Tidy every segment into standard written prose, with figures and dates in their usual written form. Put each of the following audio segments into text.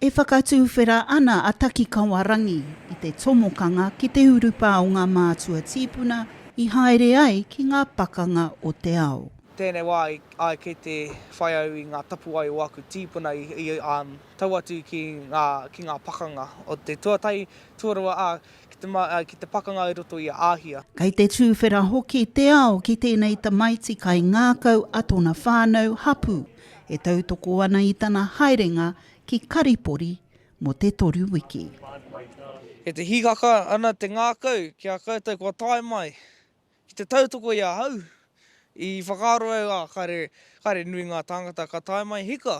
E whakatuwhera ana a Takikawa Rangi i te tomokanga ki te urupā o ngā mātua tīpuna i haere ai ki ngā pakanga o te ao. Tēnei wā ai kei te whai au i ngā tapuwae o aku tīpuna i tau atu ki ngā, ki ngā pakanga o te tuatahi, tuarua, ā, ki te, ki te pakanga i roto i a Āhia. Kei te tūwhera hoki te ao ki tēnei tamaiti kaingākau a tōna whānau, hapū, e tautoko ana i tana haerenga ki Karipori mō te toru wiki. Kei te hīkaka ana te ngākau ki a koutou kua tae mai ki te tautoko i ahau. I whakaaro au, ā, kāre, kāre nui ngā tāngata ka tae mai, hika!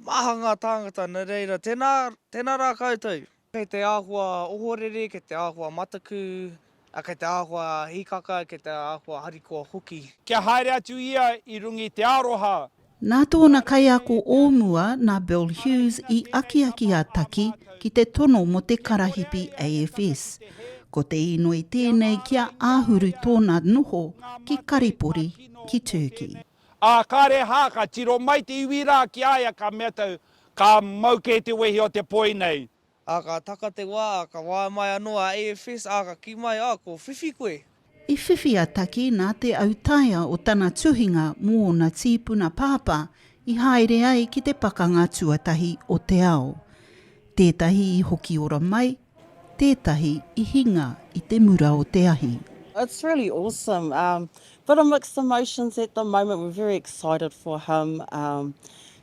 Maha ngā tāngata, nā reira, tēnā, tēnā rā koutou. Kei te āhua ohorere, kei te āhua mataku, ā, kei te āhua hīkaka, kei te āhua harikoa hoki. Kia haere atu ia i runga i te aroha. Nā tōna kaiako o mua, nā Bill Hughes i akiaki a Taki ki te tono mō te karahipi AFS. Ko te inoi tēnei kia āhuru tōna noho ki Karipori, ki Turkey. Ā, kāre hā, ka tiro mai te iwi rā ki a ia, ka mea tau, Ka mau kē te wehi o te poi nei. Ā, ka taka te wā, ā, ka waea mai anō a AFS, ā, ka kī mai, Ā, kua whiwhi koe. I whiwhi a Taki nā te autaia o tana tuhinga mō ōna tīpuna pāpā i haere ai ki te Pakanga Tuatahi o te Ao. Tētahi i hoki ora mai, tētahi i hinga i te mura o te ahi. It's really awesome. Um, bit of mixed emotions at the moment. We're very excited for him, um,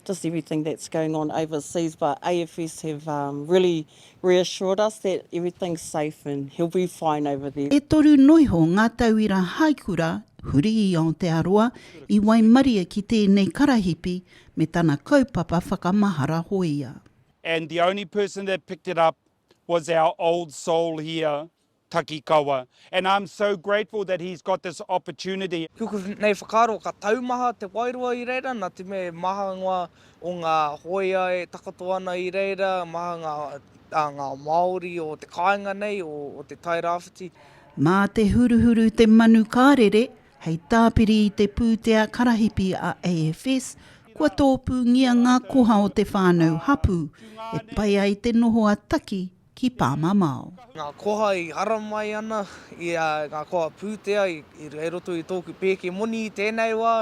just everything that's going on overseas. But AFS have um, really reassured us that everything's safe and he'll be fine over there. E toru noiho ngā tauira haikura huri i Aotearoa i waimarie ki tēnei karahipi me tana kaupapa whakamahara hōia. And the only person that picked it up was our old soul here, Takikawa. And I'm so grateful that he's got this opportunity. Ki oku nei whakaaro ka taumaha te wairua i reira na te mea e maha noa o nga hoia e takoto ana i reira, maha nga nga Maori o te kāinga nei o te Tairāwhiti. Mā te huruhuru te manu ka rere, Hei tāpiri i te pūtea karahipi a AFS, kua tōpūngia ngā koha o te whānau hapū e pai ai te noho a Taki ki Pāmamao. Ngā koha i haramai ana, i ngā koha pūtea i roto i tōku pēke moni i tēnei wā,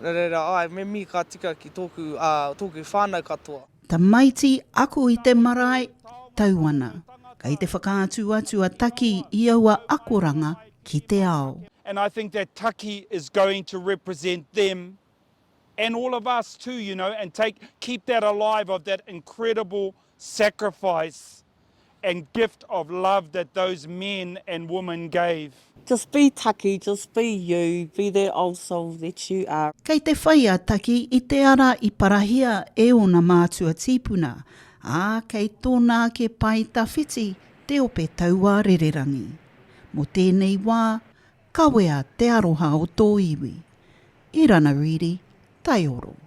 nō reira, āe, me mihi ka tika ki tōku, tōku whānau katoa. Tamaiti ako i te marae, tau ana. Kei te whakaatu atu a Taki i aua akoranga ki te ao. And I think that Taki is going to represent them and all of us too, you know, and take, keep that alive of that incredible sacrifice and gift of love that those men and women gave. Just be Taki, just be you, be that old soul that you are. Kei te whai a Taki i te ara i parahia e ōna mātua tīpuna, ā, kei tōna ake pae tawhiti te ope tauā rererangi. Mō tēnei wā, kawea te aroha o tō iwi. Irana Reedy, Taioro.